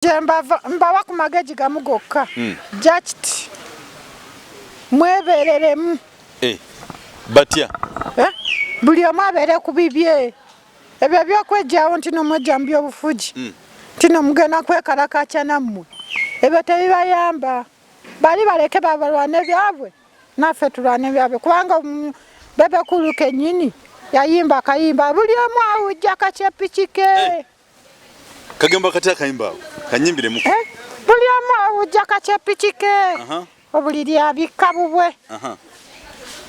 Nze mbawa ku magezi gamu gokka. Just mwebereremu. Eh, batya? Eh? Buli omu abeere ku bibye. Ebyo ebyokwejjawo nti no mwejja mu byobufuzi. Nti no mugenda kwekalakaca nammwe. Ebyo tebibayamba. Bali baleke babalwane byabwe naffe tulwane byabwe kubanga Bebe Cool kennyini yayimba akayimba buli omu awujja kakyepiki ke. Eh. Kagamba kati akayimba ako kanyimbiremu. Eh? Buli omu awujja kakyepiki ke. Obuliri abikka bubwe.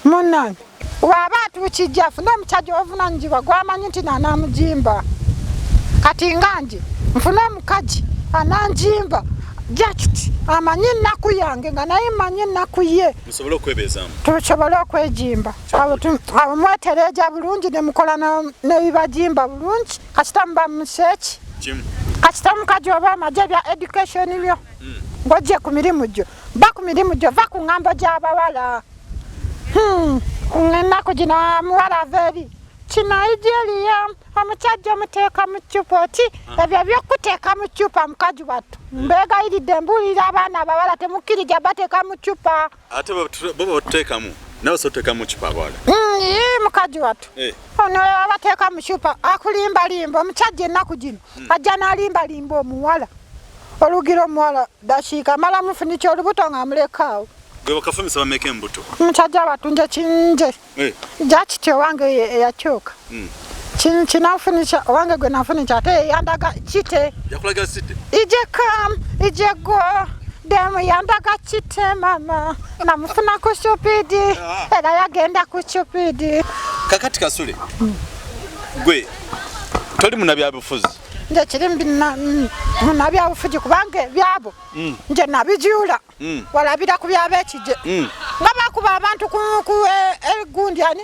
Munnange waba atuukijja afune omusajja obuvunaanyizibwa gwamanyi nti naanamujimba. Kati nga nje nfune omukazi ananjimba just amanyi ennaku yange nga naye mmanyi ennaku ye. Musobole okwebeezaamu. Tusobole okwejimba. Awo mwetereeja bulungi ne mukola n'ebibajimba bulungi. Kasita muba museeki. Kimu. Kasita mukazi oba omaze ebya education byo. Ng'ojje ku mirimu gyo. Ba ku mirimu gyo, va ku ŋŋambo gy'abawala. Ennaku gino omuwala ava eri. Kinayigeria omusajja omuteeka mu ccupa oti ebyo ebyokuteeka mu ccupa mukazi wattu. Mbeegayiridde mbuulira abaana abawala temukkiriza bateeka mu ccupa. Ate bo batuteekamu nawe osobola oteeka mu ccupa abawala. Mukazi wattu. Eh. Ono abateeka mu ccupa akulimbalimba omusajja ennaku gino ajja n'alimbalimba omuwala. Olugira omuwala dakiika amala mufunikya olubuto ng'amulekaawo. Gwe bakafumisa bameka embuto? Musajja wattu nje kinje. Eh. Jakiti owange eyakyuka. Kinafunikya owange gwe nafunikya ate yandaga kite. Yakulaga site? Ije come, ije go. Demu yandaga kite mama. Namufuna ku stupidi. Era yagenda ku stupidi. Kakati Kasule. Gwe toli munnabyabufuzi? Nje kiri munnabyabufuzi kubanga ebyabo nje nabijuula. Walabira ku byabekije. Nga bakuba abantu ku egundi ani?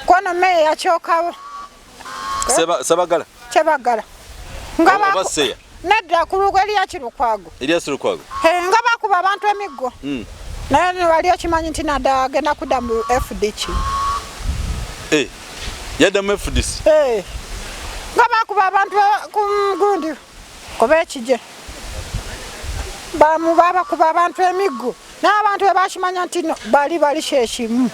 Kono meya yakyokawo. Sebagala. Kyebagala. Nga bakuba nedda ku lugo Eriya Kirukwago. Eriya Kirukwago. Nga bakuba abantu emiggo. Naye wali okimanyi nti nadda agenda kudda mu FDC. Eh. Yadda mu FDC. Eh. Nga bakuba abantu ku gundi kubekije. Bamu babakuba abantu emiggo. Naye abantu bwe bakimanya nti no, bali bali kyekimu.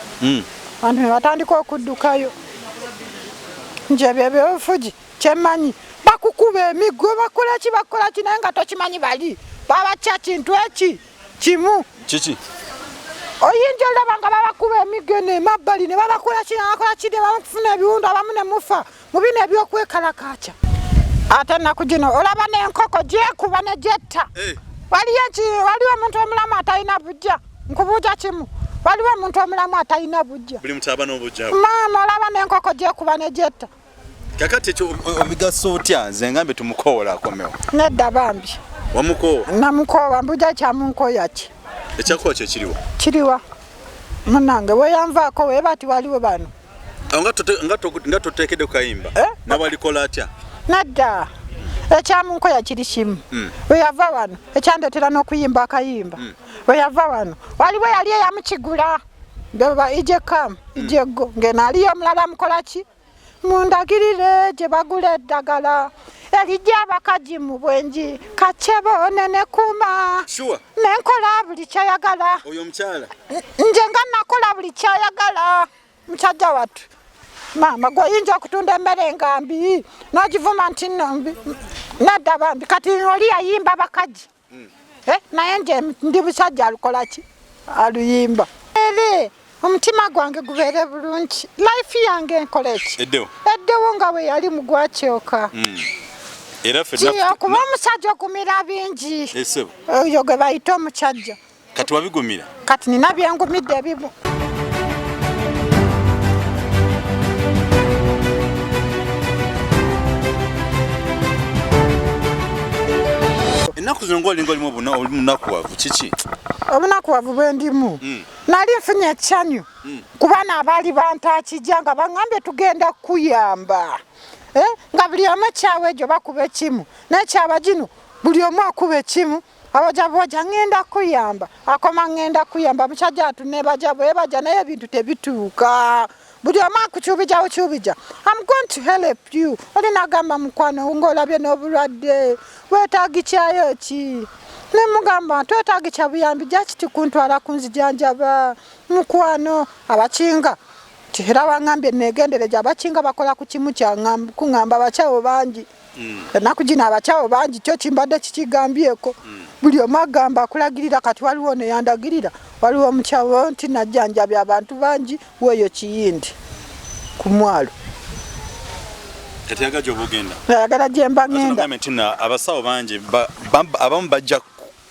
Abantu ne batandika okuddukayo. Nje ebyo ebyobufuzi kyemmanyi bakukuba emiggo bakola ki bakola ki naye nga tokimanyi bali babakya kintu eki kimu. Kiki? Oyinza olaba nga babakuba emiggo eno emabbali ne babakola ki ne babakola ki ne babafuna ebiwundu abamu ne mufa mu bino eby'okwekalakaaca. Ate ennaku gino olaba n'enkoko gyekuba ne gyetta. Eh. Waliwo omuntu omulamu atalina bujja. Nkubuuza kimu. Waliwo omuntu omulamu atalina bujja. Buli muntu aba n'obujja. Maama olaba n'enkoko gyekuba ne gyetta. Kakati ekyo obigasa otya? Nze ngambe tumukoola akomewo. Nedda bambi. Wamukoowa? Namukoowa, mbuuza kyamunkooya ki? Ekyakoowa kye kiriwa? Kiriwa. Munnange bwe yanvaako we bati waliwo bano. Nga toteekedde ku kayimba? Eh? Nawalikola atya? Nedda. Ekyamunkoya kiri kimu. Bwe yava wano, ekyandeetera n'okuyimba akayimba. Bwe yava wano, waliwo eyali eyamukigula. Beba ije kam, ije go. Ng'eno aliyo omulala amukola ki? Mundagirire gye bagula eddagala erijja abakaji mu bwenji kacebo nene kuma. Sure. Nenkola buli kyayagala. Oyo omukyala. Nje nga nakola buli kyayagala. Musajja wattu. Maama gwe oyinza okutunda emmere nga mbi n'ogivuma nti nno mbi. Nedda bambi kati oli yayimba bakaji. Naye nje ndi musajja alukola ki? Aluyimba. Ere omutima gwange gubeere bulungi. Life yange nkola ki? Eddewo. Eddewo nga bwe yali mu gwakyoka. Era ffe Ki, okuba omusajja ogumira bingi. Esebo. Oyo gwe bayita omusajja. Kati wabigumira? Kati nina bye ngumidde ebimu. Ennaku zino ng'olinga olimu oli munakuwavu, kiki? Obunakuwavu bwe ndimu. Nali nfunye essanyu ku bano abaali bantaakijja nga baŋŋambye tugenda kukuyamba. Nga buli omu ekyawa egyo bakuba ekimu, n'ekyaba gino buli omu akuba ekimu. Abaja boja ŋŋenda kuyamba, akoma ŋŋenda kuyamba, musajja atunebaja bwebaja naye ebintu tebituuka. Buli omu akukyubija bukyubija. I'm going to help you. Oli nagamba mukwano ng'olabye n'obulwadde, weetaagikyayo ki? Ne mugamba twetaagikya buyambi, jakiti kuntwala kunzijanjaba mukwano. Abakinga era wangambye negendereje, abakinga bakola ku kimu kuŋŋamba abakyabo bangi. Ennaku gino abakyabo bangi, kyo kimbadde kikigambyeko. Buli omu agamba akulagirira, kati waliwo neyandagirira, waliwo omukyawo nti najjanjabya abantu bangi weeyo Kiyindi ku mwalo. Kati ayagala gy'oba ogenda. Ayagala gye mba ŋŋenda. Nti nno abasawo bangi abamu bajja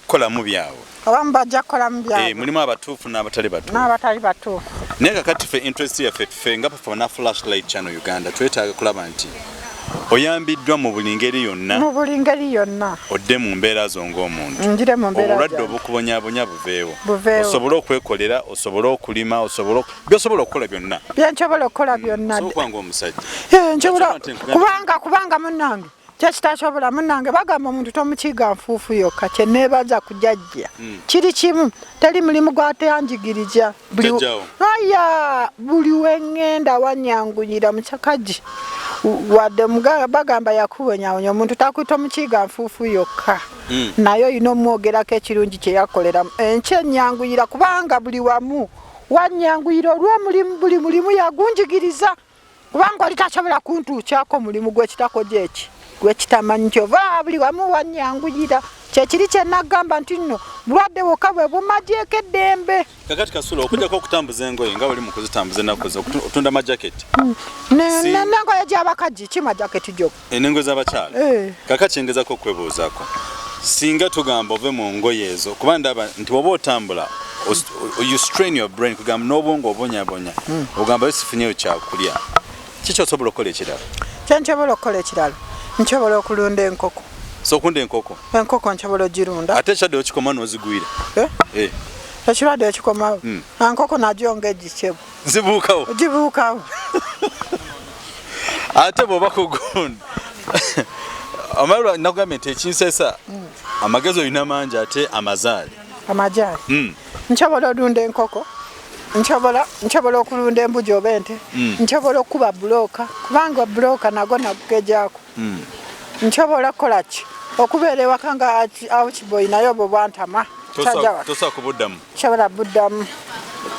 kukolamu byabwe. Abamu bajja kukolamu byabwe. Eh, mulimu abatuufu n'abatali batuufu. N'abatali batuufu. Naye kakati ffe interest yaffe, ffe nga ffe na Flashlight Channel Uganda, twetaaga kulaba nti oyambiddwa mu buli ngeri yonna. Mu buli ngeri yonna. Odde mu mbeera zo ng'omuntu. Njire mu mbeera Obulwadde zange. obukubonyaabonya buveewo. Buveewo. Osobole okwekolera, osobole okulima, osobole byosobola okukola byonna. Byensobola okukola byonna. Osobola okuba ng'omusajja. Eh, nsobola Lwaki abantu kubanga munnange kyekitasobola munnange bagamba omuntu tomukiiga nfuufu yokka. Kye neebaza kujajja kiri kimu, teri mulimu gwateyanjigiriza. Jjajjaawo. Aya, buli weŋŋenda wanyanguyira mukyakaji wadde bagamba yakubonyabonya omuntu takwita omukiiga nfuufu yokka, naye olina omwogerako ekirungi kye yakolera. Enkya ennyanguyira kubanga buli wamu wanyanguyira olw'omulimu, buli mulimu yagunjigiriza, kubanga oli tasobola kuntuukyako mulimu gwekitakoja eki gwekitamanyi. Kyova buli wamu wanyanguyira, kyekiri kyenagamba nti nno bulwadde bwokka bwe bumagyeko eddembe. Kakati Kasula, okujjako okutambuza engoye nga oli mu kuzitambuza ennaku zo, otunda majaketi. Nengoye gyabakaji kimajaketi gyokka. Enengo z'abakyala. Eh. Kakati kyengezako okwebuuzaako, singa tugamba ove mu ngoye ezo, kuba ndaba nti bw'oba otambula you strain your brain, kugamba n'obwongo obonyabonya, ogamba yo sifunyeyo kyakulya, kiki osobola okukola ekirala? Kyensobola okukola ekirala, nsobola okulunda enkoko. So okunda enkoko? Enkoko nsobola ogirunda. Ate ekirwadde okikoma n'ozigwira? Eh? Eh, Ekirwadde ekikomawo, enkoko nagyo nga egikyebu. Zibuukawo? Gibuukawo. Ate bw'oba kugunda amalwa, nakugambye nti ekinsesa amagezi olina mangi ate amazaale. Amajaali. Nsobola olunda enkoko, nsobola okulunda embuzi oba ente, nsobola okukuba bulooka kubanga bulooka nago nagugejaako. Nsobola okukola ki, okubeera ewaka nga houseboy, naye obwo bwantama. Kyajja Tosobola kubuddamu? Nsobola buddamu.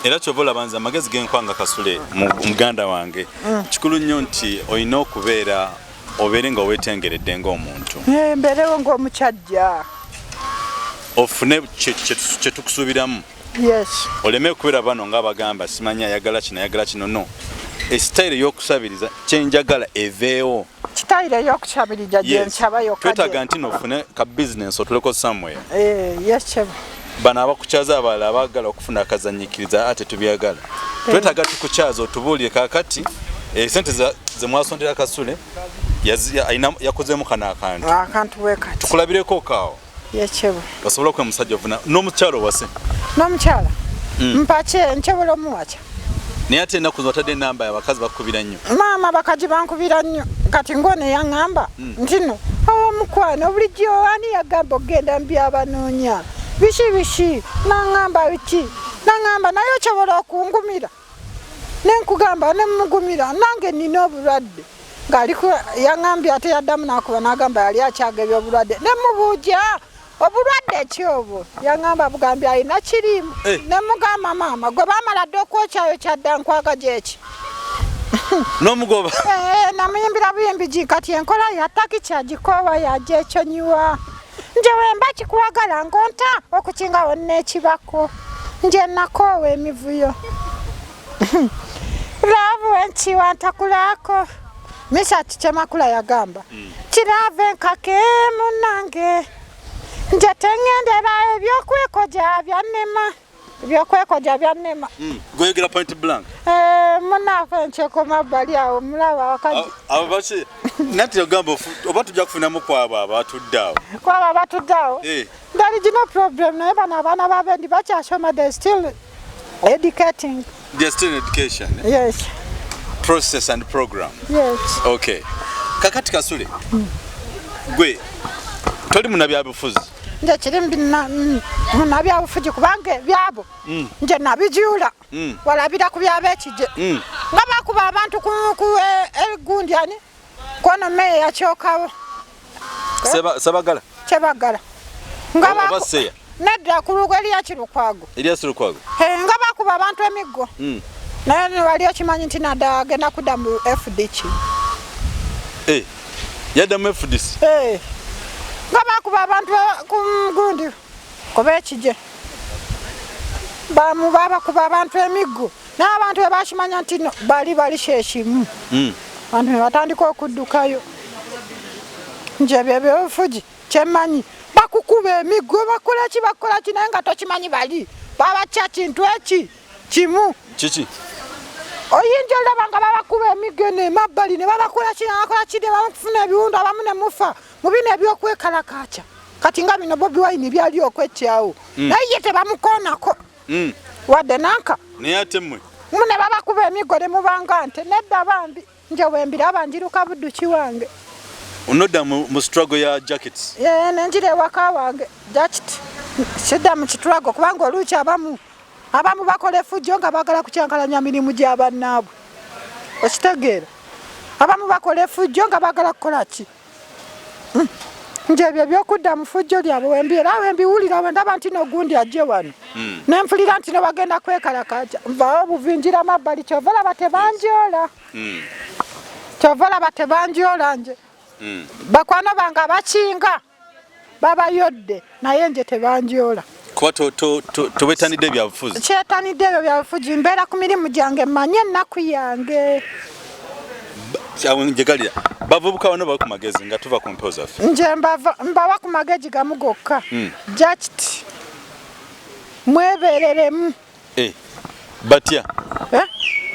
Era kyova olaba nze amagezi genkwanga Kasule muganda wange, kikulu nnyo nti olina okubeera obeere nga weetengeredde ng'omuntu. Eh, mbeerewo ng'omukyajja. Ofune kye tukusuubiramu. Yes. Oleme kubeera bano ng'abagamba simanyi ayagala kino, ayagala kino. No esitayiro ey'okusabiriza kyenjagala eveewo. Kitayiro ey'okusabiriza gye nsaba yokka. Twetaaga nti nofune ka bizinesi otuleko somewhere. Eh, yes kyebo. Bano abakukyaza abalala abaagala okufuna akazanyikiriza ate tubyagala. Twetaaga tukukyaza otubuulire kaakati esente ze mwasondera Kasule yakozeemu kano akantu. Akantu bwe kati. Tukulabireko kaawo. Yes kyebo. Osobola okuba musajja ovuna n'omukyalo owase. N'omukyala mpake, nsobola omuwaca. Naye ate ennaku zino watadde enamba abakazi bakukubira nnyo. Maama, bakaji bankubira nnyo. Kati ng'ono yaŋŋamba nti no omukwano bulijjo ani yagamba okugenda mu byabanoonya biki biki, naŋŋamba biki, naŋŋamba naye osobola okungumira, nenkugamba nemugumira nange nina obulwadde ng'aliko. Yaŋŋambye ate yaddamu n'akuba n'agamba yali akyagebya obulwadde, nemubuuja obulwadde ki obwo, yaŋŋamba bugambye alina kirimu. Eh. Nemugamba maama gwe bamala dde okwokyayo kyadda nkwaga gyeki. N'omugoba. Eh, namuyimbira buyimbi gi kati enkola yataki kyagikoowa yajekyonyiwa. Nje wemba kikuwagala ngonta okukinga wonna ekibako, nje nakoowa emivuyo love wenkiwa ntakulako. Misati Kyemakula yagamba kirava enkake munange, nje teŋŋendera ebyokwekoja byannema, ebyokwekoja byannema. Gweyogera point blank. Eh, munaafe nkyekoma bali awo mulaba wakazi. Abo baki nati ogamba oba tujja kufunamu kwabo abatudde awo? Kwabo abatudde awo. Eh. There is no problem, naye bano abaana babendi bakyasoma, they still educating. They are still in education, eh? Yes. Process and program. Yes. Okay, kakati Kasule, gwe toli munabyabufuzi? Nze kiri munabyabufuzi kubanga ebyabo nje nabijuula. Walabira ku byabekije. Nga bakuba abantu ku gundi ani kono meya yakyokawo Sebagala Kyebagala nga baseya nedda ku lugo Eriya Kirukwago Eriya Kirukwago nga bakuba abantu emiggo. Naye wali okimanyi nti nadda agenda kudda mu FDC. Yadda mu FDC. Nga bakuba abantu ku gundi kuba ekije bakuba abantu emiggo n'abantu bwe bakimanya nti bali bali kyekimu. Abantu ne batandika okuddukayo. Nje ebyo ebyobufuzi kyemmanyi bakukuba emiggo bakola ki bakola ki naye nga tokimanyi bali babakya kintu eki kimu. Kiki? Oyinza olaba nga babakuba emiggo eno emabbali ne babakola ki ne babakola ki ne babafuna ebiwundu abamu ne mufa mu bino ebyokwekalakaaca. Kati nga bino Bobi Wine byali okwekyawo. Naye ye tebamukoonako. Wadde nanka. Naye ate mmwe? Mune babakuba emiggo ne mubanga nte nedda bambi. Nje wembiraba njiruka budduki wange. Onodda mu struggle ya jackets? Nenjira ewaka wange jacket. Sidda mu struggle kubanga oluuki abamu bakola effujjo nga baagala kukyankalanya mirimu gya bannaabwe. Okitegeera? Abamu bakola effujjo nga baagala kukola ki? Nje ebyo ebyokudda mu fujjo lyabwe wembi era wembiwulira we ndaba nti n'ogundi ajje wano. Ne nfulira nti ne bagenda kwekalakaca nvaawo buvinjira mabbali kyova olaba tebanjoola. Kyova olaba tebanjoola nje. Bakwano bange abakinga babayodde naye nje tebanjoola. Kuba tobetanidde byabufuzi? Kyetanidde ebyo byabufuzi mbeera ku mirimu gyange mmanye ennaku yange. Njegalira bavubuka bano bali ku magezi nga tuva ku mpewo zaffe. Nje mbawa ku magezi gamu gokka. Jacket mwebereremu. Batya?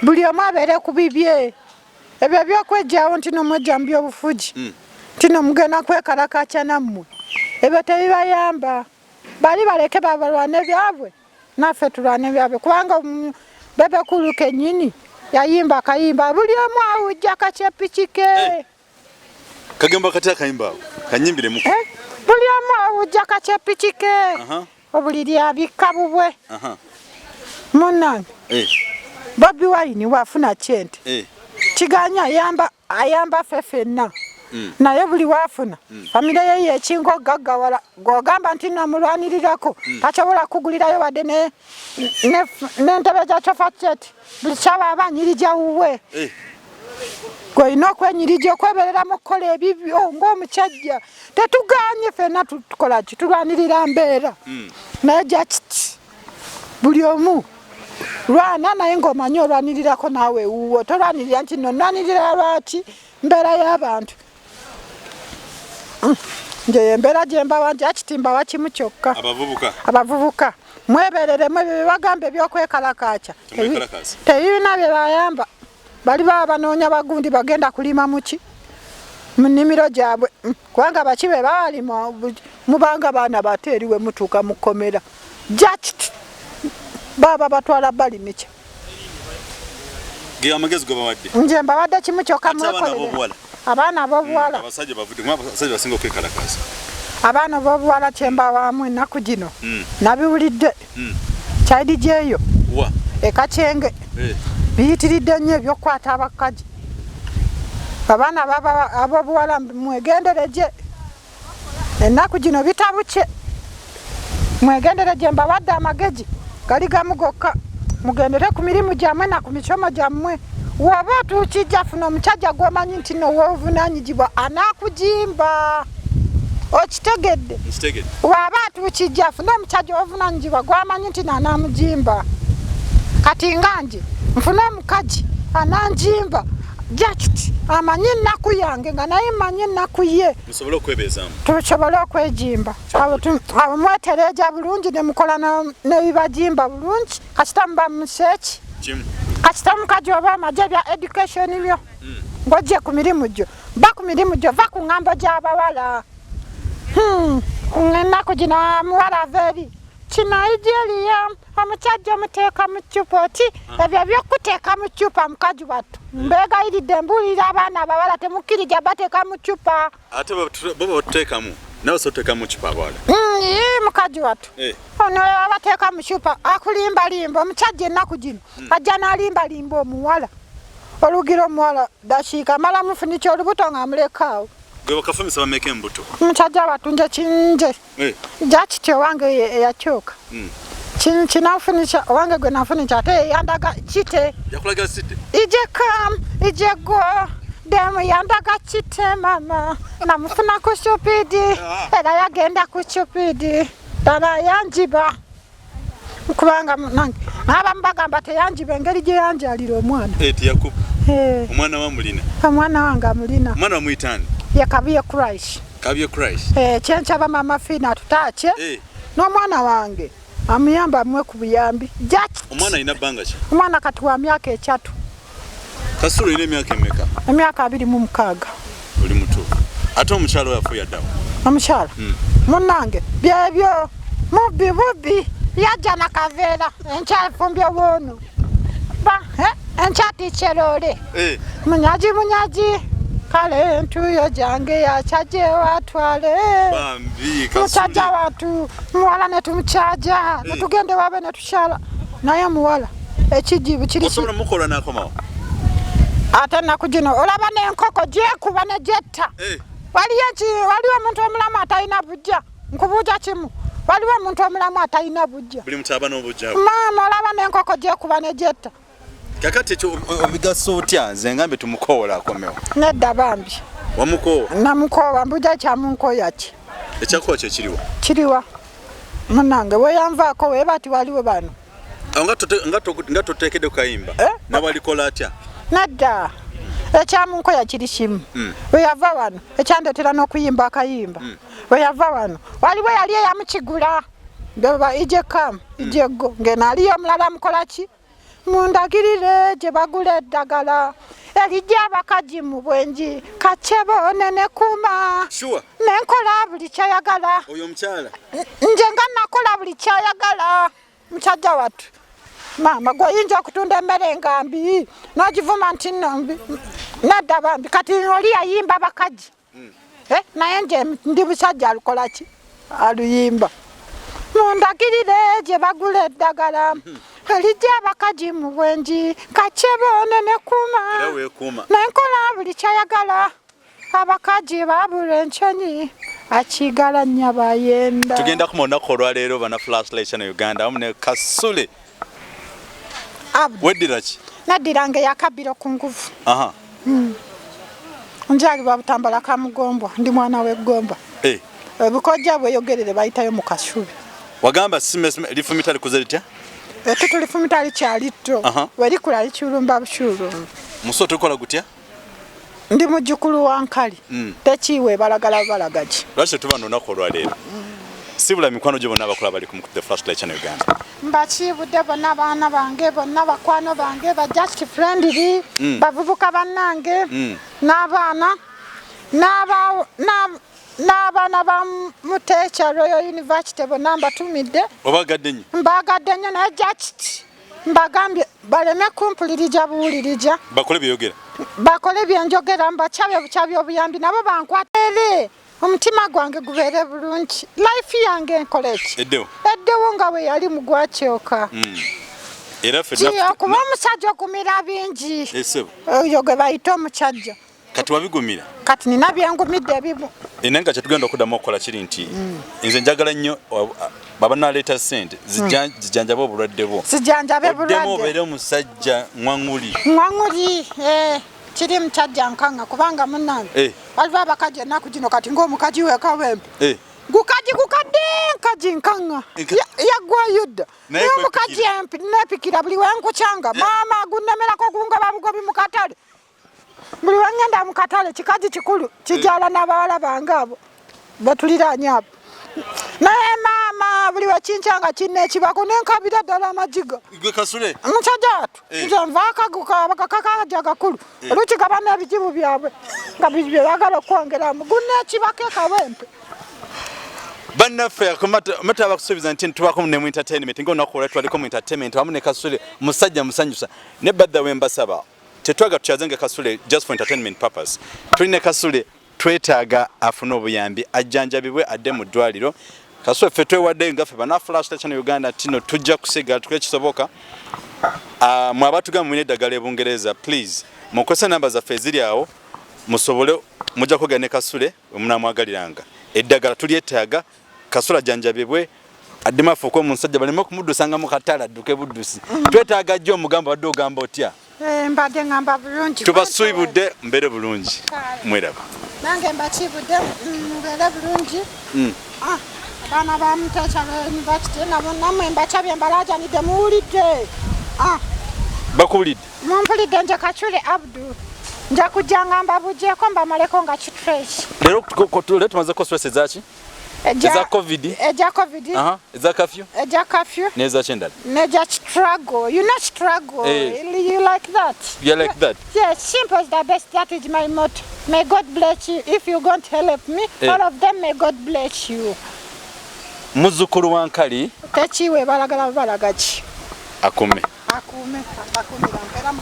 Buli omu abeere ku bibye. Ebyo ebyokwejjawo nti nomwejja mu byobufuzi. Nti nomugenda kwekalakaca nammwe. Ebyo tebibayamba. Bali baleke babalwane byabwe naffe tulwane byabwe kubanga Bebe Cool kennyini yayimba akayimba buli omu awujja kakyepiki ke. Kagemba kati akayimba ako kanyimbiremu. Buli omu awujja kakyepiki ke. Obuliri abikka bubwe. Munnange. Bobi Wine wafuna kyente. Kiganya ayamba ffe ffenna. Naye buli wafuna famire ye yekinga ogaggawala gw'ogamba nti namulwanirirako tasobola kugulirayo wadde n'entebe za sofa set buli ssaawa aba anyirija wuwe. Gw'olina okwenyirija okwebereramu okukola ebibyo ng'omusajja. Tetuganye ffenna tukola ki tulwanirira mbeera. Naye just buli omu lwana naye ng'omanyi olwanirirako naawe ewuwo tolwanirira nti nno nnwanirira lwaki mbeera y'abantu. Nje embeera gye mbawa nti mbawa kimu kyokka. Abavubuka mwebereremu ebyo bye bagamba ebyokwekalakaaca tebirina bye bayamba. Bali baba banoonya bagundi bagenda kulima muki mu nnimiro gyabwe kubanga baki be balima mubanga baana bato eri we mutuuka mu kkomera. Just baba batwala balimikya. Ge amagezi gobawadde? Nje mbawadde kimu kyokka mwekolere. Abaana ab'obuwala. Abasajja bavudde, abasajja basinga okwekalakaasa. Abaana ab'obuwala kye mbawaamu ennaku gino. Nabiwulidde. Kyayidi gyeyo. Ekakyenge. Biyitiridde nnyo ebyokukwata abakazi. Abaana ab'obuwala mwegendereje. Ennaku gino bitabukye. Mwegendereje mbawadde amagezi gali gamu gokka. Mugendere ku mirimu gyammwe na ku misomo gyammwe. W'oba otuukijja funa omusajja gw'omanyi nti nno w'ovunaanyizibwa anaakugimba. Okitegedde? W'aba atuukijja funa omusajja ovunaanyizibwa gw'amanyi nti anaamugimba. Kati nga nje nfune omukazi ananjimba just amanyi ennaku yange nga naye mmanyi ennaku ye. Musobole okwebeezaamu. Tusobole okwejimba. Awo mwetereeza bulungi ne mukola n'ebibajimba bulungi. Kasita muba museeki. Kasita mukazi oba amaze ebya education byo. Ng'ojje ku mirimu gyo. Ba ku mirimu gyo va ku ŋŋambo gy'abawala. Ennaku gino muwala ava eri. Kinayijeeriya omusajja omuteeka mu ccupa oti ebyo ebyokuteeka mu ccupa mukazi wattu. Mbeegayiridde mbuulira abaana abawala temukkiriza bateeka mu ccupa. Ate bo batuteekamu nawe soteeka mu ccupa abawala. Mukazi wattu. Ono abateeka mu ccupa akulimbalimba omusajja ennaku gino ajja n'alimbalimba omuwala. Olugira omuwala dakiika amala mufunikya olubuto nga amulekaawo. Gwe bakafumisa bameka embuto? Musajja watunje kinje. Eh. Jakiti owange eyakyuka. Kinafunikya owange gwe nafunikya ate yandaga kite. Yakulaga site? Ije kam, ije go. Demu yandaga kite mama. Namufuna ku stupidi. Era yagenda ku stupidi. Dala yanjiba. Kubanga nange abamu bagamba teyanjiba engeri gye yanjalira omwana. Tiyakuba. Omwana wa mulina. Omwana wange amulina. Omwana wamuyita ani? Ye Kabuye Christ. Kabuye Christ. Kyenkyaba Mama Fina atutaakye. N'omwana wange amuyamba amuwe ku buyambi. Omwana alina bbanga ki? Omwana kati wa myaka 3. Kasule olina emyaka emeka? Emyaka 26. Oli muto. Ate omukyala oyo afuye addawo? Omukyala? Munnange byebyo mubbi bubbi yajja na kaveera enkya efumbye woono. Enkya tikyerole. Munyaji munyaji kale entuyo gyange yakyaje watwale. Bambi Kasule. Musajja watu muwala ne tumukyaja ne tugende wabe ne tukyala naye muwala ekijibu kiri Osobola mukola n'akomawo? Ate nnaku gino olaba n'enkoko gyekuba ne gyetta. Waliyo omuntu omulamu atalina bujja. Nkubuuza kimu, waliwo omuntu omulamu atalina bujja? Buli muntu aba n'obujja. Maama olaba n'enkoko gyekuba ne gyetta. Kakati ekyo obigasa otya? Nze ngambe tumukoola akomewo. Nedda bambi. Wamukoowa? Namukoowa, mbuja kyamunkooya ki? Ekyakuwa kye kiriwa? Kiriwa. Munnange weyanvaako weeba ti waliwo bano. Nga toteekedde ku kayimba. N'abalikola atya? Nedda. Ekyamunkoya kiri kimu. Bwe yava wano ekyandeetera n'okuyimba akayimba. Bwe yava wano waliwo yali eyamukigula. Ije kam, ije go. Ng'eno aliyo omulala amukola ki? Mundagirire gye bagula eddagala erijja abakaji mu bwenji kacebo nene kuma. Sure. Nenkola buli kyayagala. Oyo omukyala. Nje nga nakola buli kyayagala. Musajja wattu. Maama gw'oyinza okutunda emmere nga mbi n'ogivuma nti nno mbi. Nedda bambi kati oli yayimba bakaji. Naye nje ndi busajja alukola ki? Aluyimba. Mundagirire gye bagula eddagala elijja abakaji mu bwenji kacebo nene kuma. Era weekuuma. Nenkola buli kyayagala. Abakaji babula enkyonyi akigala nnya bayenda. Tugenda kuma olunaku olwaleero bana Flashlight Channel Uganda awamu ne Kasule. Weddira ki? Naddiranga eyakabbiro ku nguvu. Njalibwa Butambala Kamugombwa, ndi mwana w'eggomba. Obukojja bweyogerere bayitayo mu Kasubi. Wagamba lifumita likuze litya? Ettutu lifumita likyali tto. We likula likyulumba bukyulumba. Muso tukola gutya? Ndi mujjukulu wa Nkali. Tekiiwe balagala balagaji. Lwaki tuba n'olunaku olwaleero? Sibula mikwano gyo bonna abakola bali ku The Flashlight Channel Uganda. Mbakiibudde bonna abaana bange bonna bakwano bange ba just friendly, bavubuka bannange, n'abaana, n'abaana ba Mutecha Royal University bonna mbatumidde. Obagadde nnyo? Mbagadde nnyo naye just mbagambye baleme kumpulirija buwulirija. Bakole byeyogera. Bakole byenjogera mbakyabye bukyabye obuyambi nabo bankwate. Omutima gwange gubeere bulungi. Life yange nkole ki? Eddewo. Eddewo nga bwe yali mu gwakyoka. Era ffe Okuba omusajja ogumira bingi. Esebo. Oyo gwe bayita omusajja. Kati wabigumira? Kati nina byengumidde ebimu. Naye nga kyetugenda okuddamu okukola kiri nti nze njagala nnyo baba naleeta ssente zijjanjabe obulwadde bwo. Zijjanjabe Oddemu bulwadde. obeere omusajja ŋwaŋuli. Ŋwaŋuli, kiri musajja nkanga kubanga munnange. Waliwo abakaji ennaku gino kati ng'omukaji w'ekawempe. Gukaji gukadde nkaji nkanga. Yaggwayo dda. Naye omukaji empi neepikira buli wenkukyanga. Maama gunnemerako gungaba bugobi mu katale. Buli wengenda mu katale kikaji kikulu kijala n'abawala bange abo batuliraanye abo. Naye maama buli wekinkyanga kinna ekibako nenkabira ddala amajiga. Gwe Kasule? Musajja wattu nze nvaako akakaja agakulu olukigaba n'ebijibu byabwe nga bye baagala okwongeramu gunna ekibako ekawempe. Bannaffe mata abakusuubiza nti tubaako ne mu entertainment ng'olunaku olwa twaliko mu entertainment wamu ne Kasule musajja musanyusa ne badda we mbasaba tetwaga tukyazenga Kasule just for entertainment purpose. Tulina Kasule twetaaga afune obuyambi ajjanjabibwe adde mu ddwaliro. Kasule ffe twewaddeyo nga ffe bana Flashlight Channel Uganda tino tujja kusigala tukole ekisoboka. Mwe abatugamba mulina eddagala e Bungereza, please mukozesa namba zaffe eziri awo, musobole mujja kwogera ne Kasule we munaamwagaliranga. Eddagala tulyetaaga, Kasule ajjanjabibwe, addemu afuuke omusajja, baleme okumuddusanga mu katale, adduke buddusi. Twetaaga jjo omugamba, wadde ogamba otya? Mbadde ngamba bulungi. Tubasuibudde, mbeere bulungi. Mweraba. Nange mbakibudde, mubeere bulungi. Ah, abaana ba Muteesa University nabo nammwe mbacabye, mbalajanidde, muwulidde? Ah. Bakuwulidde. Mumpulidde? Nje Kacule Abdu, nja kujja nga mbabugyeko, mbamaleko nga kitrace. Leero tumazeko stress ezaki? Eza COVID. Ejja COVID. Aha, eza curfew. Ejja curfew. N'eza kyendala. Neja struggle, you know, struggle. You like that? You like that? Yes, simple is the best. That is my motto. May God bless you. If you don't help me, all of them, may God bless you. Muzzukulu wa Nkali. Tekiwe balagala balaga ki? Akume. Akume, akumira mpera.